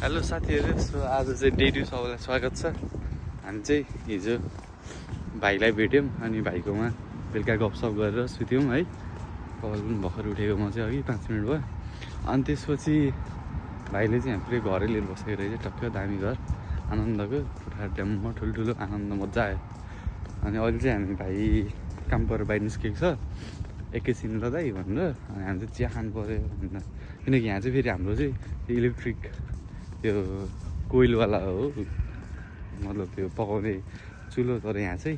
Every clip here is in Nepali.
हेलो साथीहरू, सो आज चाहिँ डे 2 सबैलाई स्वागत छ। हामी चाहिँ हिजो भाइलाई भेट्यौँ अनि भाइकोमा बेलुका गफसफ गरेर सुत्यौँ है। कपाल पनि भर्खर उठेको म चाहिँ अघि 5 मिनट भयो। अनि त्यसपछि भाइले चाहिँ हाम्रो घरै लिएर बसेको रहेछ, टक्क दामी घर आनन्दको कोठा ड्याममा ठुल्ठुलो आनन्द मजा आयो। अनि अहिले चाहिँ हामी भाइ काम परेर बाहिर निस्केको छ, एकैछिन ल दाइ भनेर। अनि हामी चाहिँ चिया खानु पऱ्यो भनेर, किनकि यहाँ चाहिँ फेरि हाम्रो चाहिँ इलेक्ट्रिक त्यो कोइलवाला हो, मतलब त्यो पकाउने चुलो। तर यहाँ चाहिँ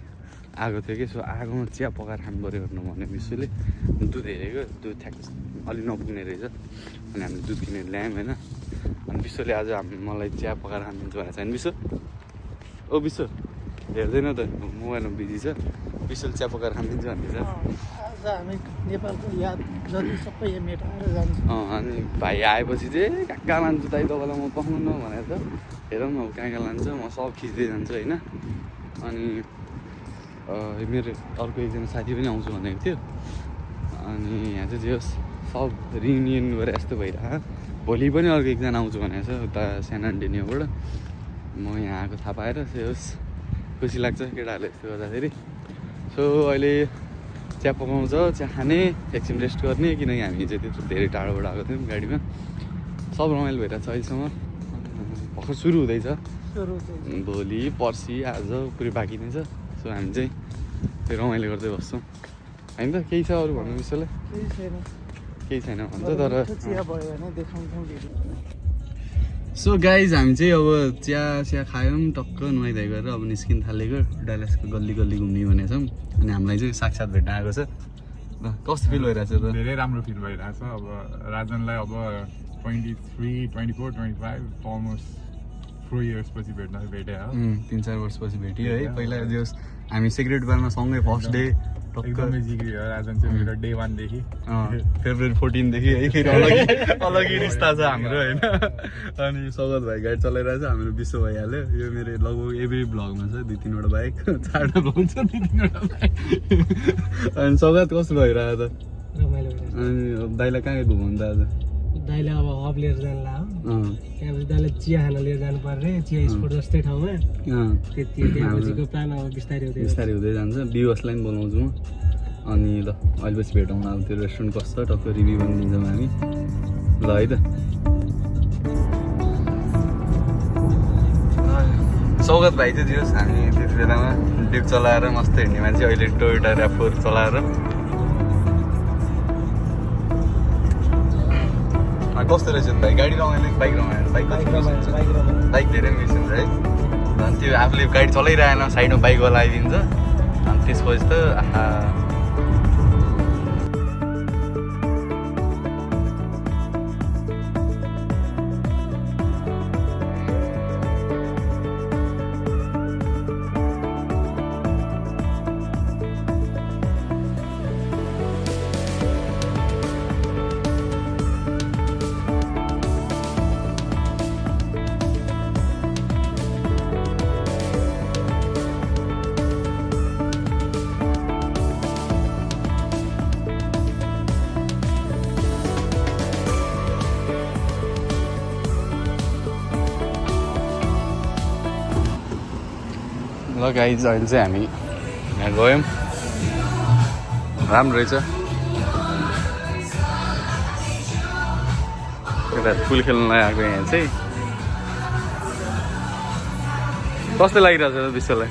आगो थियो कि, सो आगोमा चिया पकाएर खानु पऱ्यो भनेर भन्यो विश्वले। दुध हेरेको, दुध ठ्याक्स अलि नपुग्ने रहेछ। अनि हामीले दुध किनेर ल्यायौँ होइन। अनि विश्वले आज मलाई चिया पकाएर खानु दिन्छ भनेको छैन। विश्व ओ विश्व हेर्दैन त, मोबाइलमा बिजी छ। विश्वले चिया पकाएर खानु दिन्छ भन्दैछ। हामी नेपालको याद जति सबै मेटाएर जान्छ। अनि भाइ आएपछि चाहिँ कहाँ कहाँ लान्छु दाइ तपाईँलाई म पकाउनु भनेर त हेरौँ न कहाँ कहाँ लान्छ, म सब खिच्दै जान्छु होइन। अनि मेरो अर्को एकजना साथी पनि आउँछु भनेको थियो। अनि यहाँ चाहिँ जे होस् सब रियुनियन गरेर यस्तो भइरहेको। भोलि पनि अर्को एकजना आउँछु भनेको छ उता सान एन्टोनियोबाट। म यहाँ आएको थाहा पाएर जे होस् खुसी लाग्छ केटाहरूले यस्तो गर्दाखेरि। सो अहिले चिया पकाउँछ, चिया खाने, एकछिन रेस्ट गर्ने, किनकि हामी चाहिँ त्यत्रो धेरै टाढोबाट आएको थियौँ गाडीमा। सब रमाइलो भइरहेको छ अहिलेसम्म, भर्खर सुरु हुँदैछ। भोलि पर्सि आज पुरै बाँकी नै छ। सो हामी चाहिँ त्यो रमाइलो गर्दै बस्छौँ होइन त। केही छ अरू भन्नु विषयलाई? केही छैन भन्छ तर। सो गाइज हामी चाहिँ अब चिया खायौँ, टक्क नुहाइधुवाइ गरेर अब निस्किन थालेको। डायलासको गल्ली गल्ली घुम्ने भनेको छौँ। अनि हामीलाई चाहिँ साक्षात् भेट्न आएको छ। ल कस्तो फिल भइरहेछ त? धेरै राम्रो फिल भइरहेछ। अब राजनलाई अब 23, 24, 25 अलमोस्ट 4 इयर्स पछि भेटेँ हो। 3-4 वर्षपछि भेट्यो है। पहिला जो हामी सिक्रेट बारमा सँगै फर्स्ट डे एकदमै जिग्री हो राजन चाहिँ मेरो डे 1 देखि, फेब्रुअरी 14 देखि है। फेरि अलगै रिस्ता छ हाम्रो होइन। अनि सौगत भाइ गाडी चलाइरहेछ, हाम्रो विश्व भइहाल्यो। यो मेरो लगभग एभ्री भ्लगमा छ, 2-3वटा बाइक, 4वटा भ्लग छ, 2-3वटा बाइक। अनि सौगत कस्तो भइरहेको त? रमाइलो अनि दाइलाई कहाँ कहाँ घुमाउनु त आज? दाइले अब हब लिएर जानु ला हो। त्यहाँपछि दाइले चिया खान लिएर जानु पर्ने, चिया स्पोट जस्तै ठाउँमा। त्यति त्यहाँपछिको प्लान अब बिस्तारै हुँदै जान्छ। विवसलाई पनि बोलाउँछु म। अनि ल अहिले पछि भेटौँ न। अब त्यो रेस्टुरेन्ट कस्तो छ टक्क रिभ्यू पनि दिन्छौँ हामी, ल है त। सौगत भाइ चाहिँ दियोस्, हामी त्यति बेलामा ड्युक चलाएर मस्त हिँड्ने मान्छे, अहिले टोयोटा RAV4 चलाएर। कस्तो रहेछ भाइ गाडी रमाइलो? बाइक रमाइलो? बाइक धेरै मिस हुन्छ है। अनि त्यो आफूले गाडी चलाइरहेन, साइडमा बाइकवाला आइदिन्छ। अनि त्यसपछि त आहा ल गाइज अहिले चाहिँ हामी यहाँ गयौँ, राम्रो रहेछ। एउटा फुल खेल्नलाई आएको यहाँ चाहिँ। कस्तो लागिरहेछ त विश्वलाई?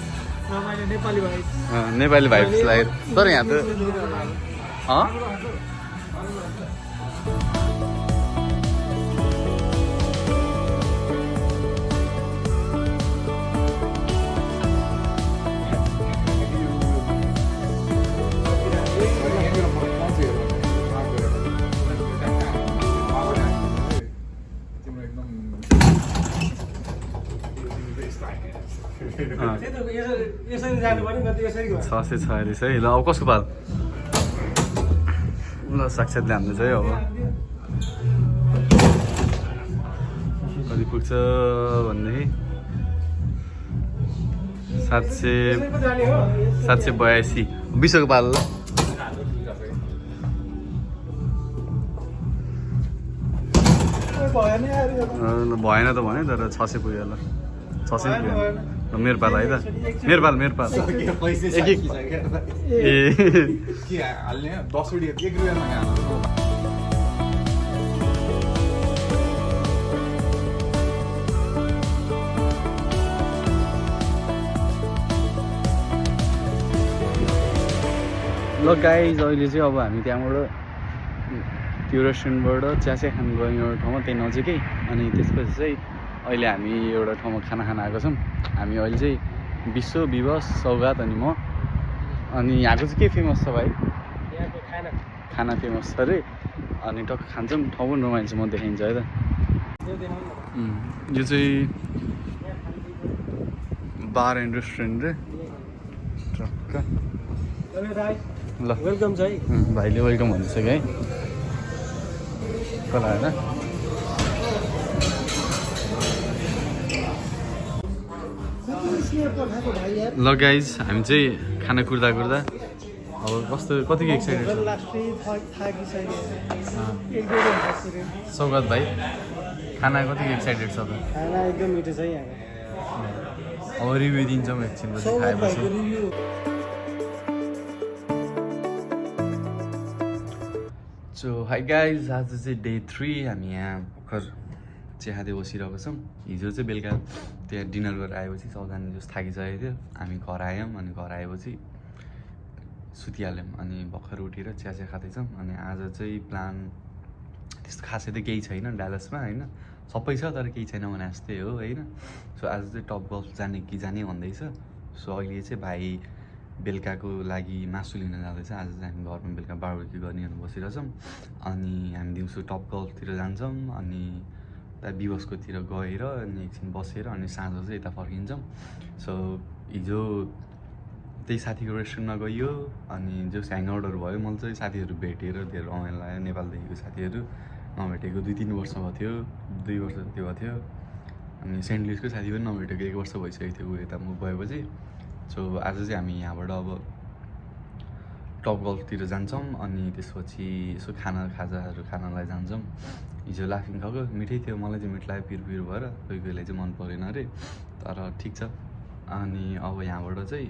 नेपाली भाइब्स लाग्यो। तर यहाँ त यसरी जानु पर्यो नि त, यसरी गयो 646 है। ल अब कसको पाल? ल साक्षात् ल्याउँदैछ है। अब कति पुग्छ भनेदेखि 782 विश्वको पाल। ल भएन त भने तर 600 पुग्यो ल 600 पुग्यो ल मेरो पाला है त मेरो पाला ए के हाल्ने 10 रुपैयाँ 1 रुपैयाँमा हाल्नु ल गाइज अहिले चाहिँ अब हामी त्यहाँबाट त्यो रेस्टुरेन्टबाट चिया खानु गयौँ एउटा ठाउँमा त्यही नजिकै अनि त्यसपछि चाहिँ अहिले हामी एउटा ठाउँमा खाना खान आएको छौँ हामी अहिले चाहिँ विश्व विवश सौगात अनि म अनि यहाँको चाहिँ के फेमस छ भाइ यहाँको खाना फेमस छ अरे अनि टक्क खान्छौँ ठाउँ पनि रमाइलो छ म देखाइन्छ है त यो चाहिँ बार एन्ड रेस्टुरेन्ट रे टक्क ल वेलकम छ है भाइले वेलकम भन्दैछ कि है कला होइन ल गाइज हामी चाहिँ खाना कुर्दा अब कस्तो कतिको एक्साइटेड छ सौगात भाइ खाना कतिको एक्साइटेड छ त खाना एकदम मिठो छ यहाँ अब रिभ्यू दिन्छौँ एकछिनपछि खाएपछि सो हाई गाइज आज चाहिँ डे 3 हामी यहाँ भर्खर चिया खाँदै बसिरहेको छौँ हिजो चाहिँ बेलुका त्यहाँ डिनर गरेर आएपछि सबजना जस्तो थाकिसकेको थियो हामी घर आयौँ अनि घर आएपछि सुतिहाल्यौँ अनि भर्खर उठेर चिया खाँदैछौँ अनि आज चाहिँ प्लान त्यस्तो खासै त केही छैन डालसमा होइन सबै छ तर केही छैन भने जस्तै हो होइन सो आज चाहिँ टप गल्फ जाने कि जाने भन्दैछ सो अहिले चाहिँ भाइ बेलुकाको लागि मासु लिन जाँदैछ आज चाहिँ हामी घरमा बेलुका बार्बेक्यू गर्ने बसिरहेछौँ अनि हामी दिउँसो टप गल्फतिर जान्छौँ अनि विवशकोतिर गएर अनि एकछिन बसेर अनि साँझ चाहिँ यता फर्किन्छौँ सो हिजो त्यही साथीको रेस्टुरेन्टमा गइयो अनि जस ह्याङआउटहरू भयो मैले चाहिँ साथीहरू भेटेर धेरै रमाइलो लाग्यो नेपालदेखिको साथीहरू नभेटेको 2-3 वर्ष भएको थियो 2 वर्ष त्यो भएको थियो अनि सेन्ट लुइसको साथी पनि नभेटेको 1 वर्ष भइसकेको थियो ऊ यता म गएपछि सो आज चाहिँ हामी यहाँबाट अब टप गल्फतिर जान्छौँ अनि त्यसपछि यसो खाजाहरू खानलाई जान्छौँ हिजो लाफिङ खाएको मिठै थियो मलाई चाहिँ मिठ लाग्यो पिर भएर कोही कोहीलाई चाहिँ मन परेन अरे तर ठिक छ अनि अब यहाँबाट चाहिँ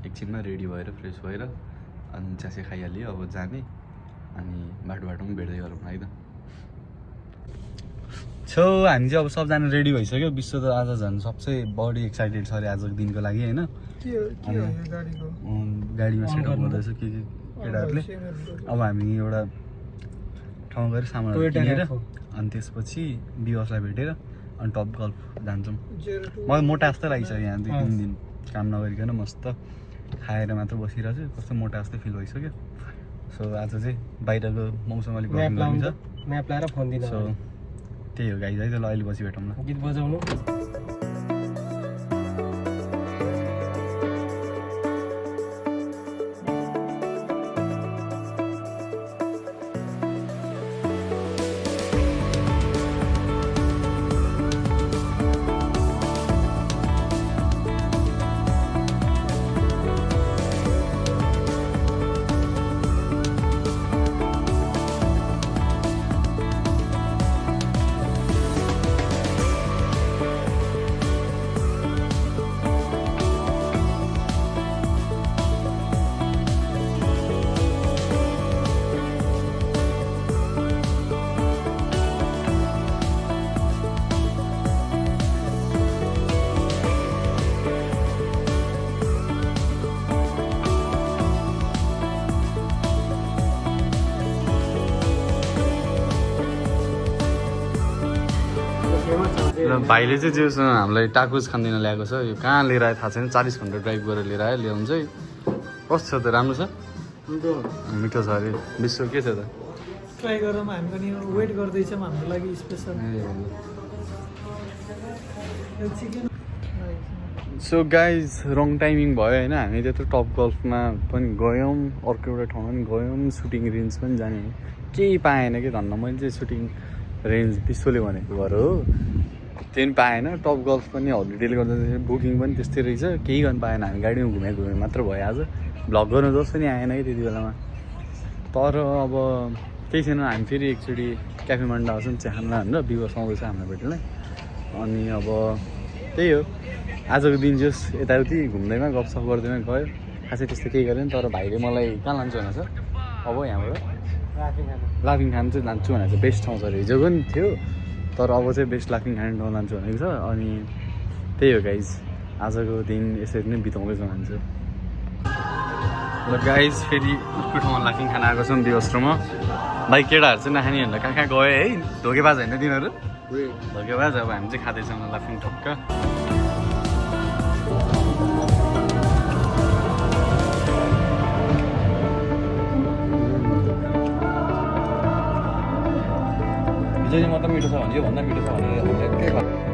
एकछिनमा रेडी भएर फ्रेस भएर अनि चिया खाइहाल्यो अब जाने अनि बाटोमा पनि भेट्दै गरौँ है त छो हामी चाहिँ अब सबजना रेडी भइसक्यो विश्व त आज झन् सबसे बढी एक्साइटेड छ अरे आजको दिनको लागि होइन गाडीमा सेटअप गर्दैछ के केटाहरूले अब हामी एउटा ठाउँ गएर सामानहरू किनेर अनि त्यसपछि विवशलाई भेटेर अनि टप गल्फ जान्छौँ मलाई मोटा जस्तो लागिसक्यो यहाँ 2-3 दिन काम नगरिकन मस्त खाएर मात्र बसिरहेको छु कस्तो मोटा जस्तो फिल भइसक्यो सो आज चाहिँ बाहिरको मौसम अलिक गरम छ म्याप लाएर फोन दिनु सो त्यही हो गाइज है त ल अहिले पछि भेटौँ ल गीत बजाउनु र भाइले चाहिँ जे हामीलाई टाकुस खाँदैन ल्याएको छ यो कहाँ लिएर आयो थाहा छैन 40 घन्टा ड्राइभ गरेर लिएर आयो ल्याउनु चाहिँ कस्तो छ त राम्रो छ मिठो छ अरे विश्व के छ त ट्राई गरौँ हामी पनि वेट गर्दैछौँ हाम्रो लागि स्पेसल सो गाइज रङ टाइमिङ भयो होइन हामी त्यत्रो टप गल्फमा पनि गयौँ अर्को एउटा ठाउँमा पनि गयौँ सुटिङ रेन्ज पनि जाने केही पाएन कि धन्न मैले चाहिँ सुटिङ रेन्ज विश्वले भनेको भएर हो त्यो पनि पाएन टप गल्फ पनि हलिडेले गर्दा बुकिङ पनि त्यस्तै रहेछ केही गर्नु पाएन हामी गाडीमा घुमे मात्र भयो आज भ्लग गर्नु जस्तो नि आएन कि त्यति बेलामा तर अब केही छैन, हामी फेरि एकचोटि क्याफे मन्डा आउँछौँ चिया खान भनेर बिगो आउँदैछ हाम्रो भेटलाई। अनि अब त्यही हो, आजको दिन जस यताउति घुम्दैमा गफसफ गर्दैमा गयो, खासै त्यस्तो केही गरेन। तर भाइले मलाई कहाँ लान्छु भनेको छ अब यहाँबाट लाफिङ खान चाहिँ लान्छु भनेको छ। बेस्ट ठाउँ छ अरे, हिजो पनि थियो तर अब चाहिँ बेस्ट लाफिङ खाने ठाउँ लान्छु भनेको छ। अनि त्यही हो गाइज, आजको दिन यसरी नै बिताउँदैछ मान्छे। ल गाइज फेरि अर्को ठाउँमा लाफिङ खान आएको छौँ दिवस्रोमा। भाइ केटाहरू चाहिँ नखाने भनेर कहाँ कहाँ गयो है, धोकेबाज होइन तिनीहरू, धोकेबाज। अब हामी चाहिँ खाँदैछौँ लाफिङ ठक्क। हिजो चाहिँ मतलब मिठो छ भने योभन्दा मिठो छ भने